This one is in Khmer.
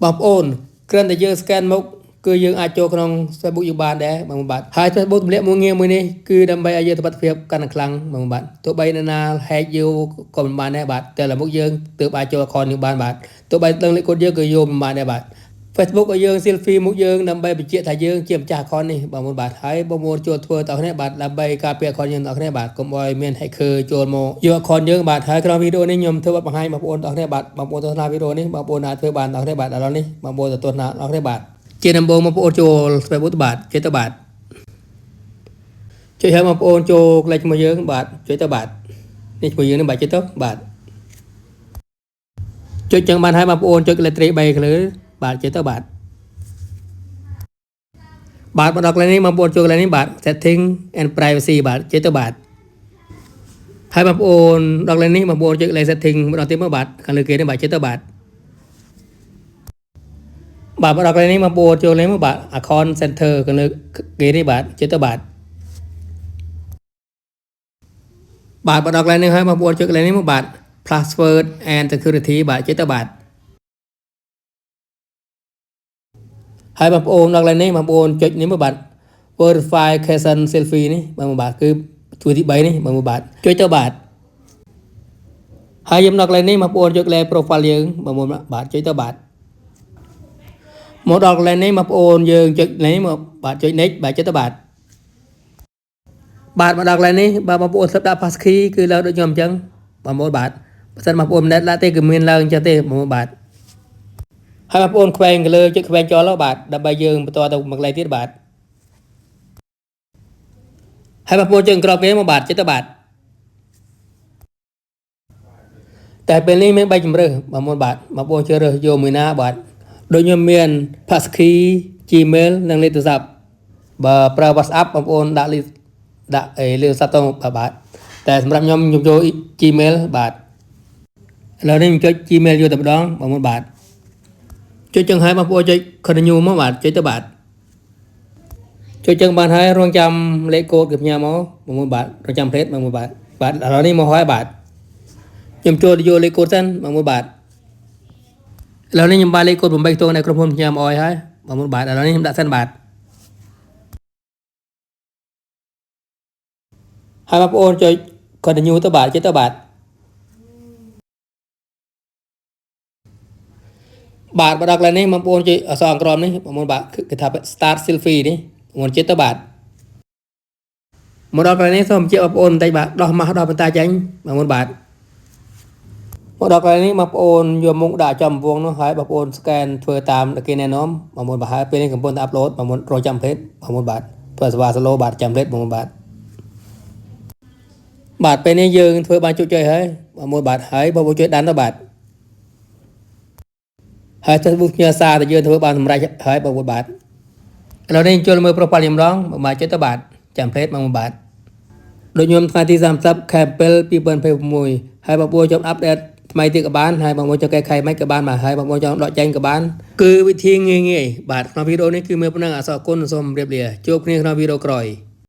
បងប្អូនគ្រាន់តែយើង scan មុខគឺយើងអាចចូលក្នុង Facebook យើងបានដែរបងប្អូនបាទហើយ Facebook ទម្លាក់មួយងារមួយនេះគឺដើម្បីឲ្យយើងសុវត្ថិភាពកាន់តែខ្លាំងបងប្អូនបាទទោះបីនរណា hack យកក៏មិនបានដែរបាទតែលមុខយើងទើបអាចចូល account យើងបានបាទទោះបីដឹងលេខកូដយើងក៏យកមិនបានដែរបាទ Facebook ឲ្យយើង selfie មុខយើងដើម្បីបញ្ជាក់ថាយើងជាម្ចាស់ account នេះបងប្អូនបាទហើយបងប្អូនចូលធ្វើតោះគ្នាបាទដើម្បីការពារ account យើងតោះគ្នាបាទកុំឲ្យមាន hacker ចូលមកយក account យើងបាទហើយក្នុងវីដេអូនេះខ្ញុំធ្វើបទបង្ហាញបងប្អូនតោះគ្នាបាទបងប្អូនទស្សនាវីដេអូនេះបងប្អូនអាចធ្វើបានតោះគ្នាបាទឥឡូវនេះបងប្អូនទៅទស្សនាតោះគ្នាបាទជាដំបូងបងប្អូនចូល Facebook ទៅបាទចុចទៅបាទចុចឲ្យបងប្អូនចូលកន្លែងឈ្មោះយើងបាទចុចទៅបាទនេះឈ្មោះយើងនេះបាទចុចទៅបាទចុចចឹងបានហើយបងប្អូនចុចកន្លែងត្រី3លើបាទចុចទៅបាទបាទមកដល់កន្លែងនេះបងប្អូនចូលកន្លែងនេះបាទ setting and privacy បាទចុចទៅបាទហើយបងប្អូនដល់កន្លែងនេះបងប្អូនចុចកន្លែង setting ម្ដងទៀតមកបាទខាងលើគេនេះបាទចុចទៅបាទបាទមកដល់កន្លែងនេះបងប្អូនចូលលេងមកបាទ account center ខាងលើគេនេះបាទចុចទៅបាទបាទមកដល់កន្លែងនេះហើយបងប្អូនចុចកន្លែងនេះមកបាទ password and security បាទចុចទៅបាទហើយបងប្អូនដល់កន្លែងនេះបងប្អូនចុចនេះមកបាទ verification selfie នេះបងបាទគឺជួយទី3នេះបងបាទចុចទៅបាទហើយយើងដល់កន្លែងនេះបងប្អូនចុចកន្លែង profile យើងបងប្អូនបាទចុចទៅបាទមកដល់កន្លែងនេះបងប្អូនយើងចុចនេះមកបាទចុច next បាទចុចទៅបាទបាទមកដល់កន្លែងនេះបាទបងប្អូនស្រាប់ដាក់ passkey គឺឡើងដូចខ្ញុំអញ្ចឹងបងប្អូនបាទបើសិនបងប្អូនមិនដាក់ទេគឺមានឡើងអញ្ចឹងទេបងប្អូនបាទហើយបងប្អូនខ្វែងទៅលើចុចខ្វែងចោលបាទដើម្បីយើងបន្តទៅមកកន្លែងទៀតបាទហើយបងប្អូនចុចក្រោមគេមកបាទចុចទៅបាទតែពេលនេះមាន3ជម្រើសបងប្អូនបាទបងប្អូនជ្រើសរើសយកមួយណាបាទដូចខ្ញុំមាន passkey Gmail និងលេខទូរស័ព្ទបើប្រើ WhatsApp បងប្អូនដាក់លេខដាក់អេលេខទូរស័ព្ទទៅបាទតែសម្រាប់ខ្ញុំខ្ញុំយក Gmail បាទឥឡូវនេះខ្ញុំចុច Gmail យកតែម្ដងបងប្អូនបាទចុចចឹងហើយបងប្អូនចុច continue មកបាទចុចទៅបាទចុចចឹងបានហើយរងចាំលេខកូដគេផ្ញើមកបងប្អូនបាទរងចាំផ្លេតបងប្អូនបាទបាទឥឡូវនេះមកហើយបាទខ្ញុំចូលទៅយកលេខកូដសិនបងប្អូនបាទឥឡូវនេះខ្ញុំបានលេខកូដ8ខ្ទង់ในក្រុមហ៊ុនផ្ញើមកឲ្យហើយបងប្អូនបាទឥឡូវនេះខ្ញុំដាក់សិនបាទហើយបងប្អូនចុច continue ទៅបាទចុចទៅបាទបាទមកដល់កន្លែងនេះបងប្អូនចុចអក្សរអង្ក្រមនេះបងប្អូនបាទគេថា start selfie នេះបងប្អូនចុចទៅបាទមកដល់កន្លែងនេះសូមបញ្ជាក់បងប្អូនបន្តិចបាទដោះម៉ាស់ដោះបន្តាចេញបងប្អូនបាទមកដល់កន្លែងនេះបងប្អូនយកមុខដាក់ចំវងនោះហើយបងប្អូន scan ធ្វើតាមគេណែនាំបងប្អូនបាទហើយពេលនេះកំពុងតែ upload បងប្អូនរកចាំផ្លេតបងប្អូនបាទធ្វើសេវា slow បាទចាំផ្លេតបងប្អូនបាទបាទពេលនេះយើងធ្វើបានជោគជ័យហើយបងប្អូនបាទហើយបងប្អូនជួយដានទៅបាទហើយ Facebook ផ្ញើសារតែយើងធ្វើបានសម្រេចហើយបងប្អូនបាទឥឡូវនេះចូលមើល profile ខ្ញុំម្ដងបងបាទចុចទៅបាទចាំផ្លេតបងប្អូនបាទដូចខ្ញុំថ្ងៃទី30ខែ7 2026ហើយបងប្អូនចង់ update ថ្មីទៀតក៏បានហើយបងប្អូនចង់កែខៃមិនក៏បានបាទហើយបងប្អូនចង់ដកចេញក៏បានគឺវិធីងាយងាយបាទក្នុងវីដេអូនេះគឺមានប៉ុណ្ណឹងអរគុណសូមជម្រាបលាជួបគ្នាក្នុងវីដេអូក្រោយ។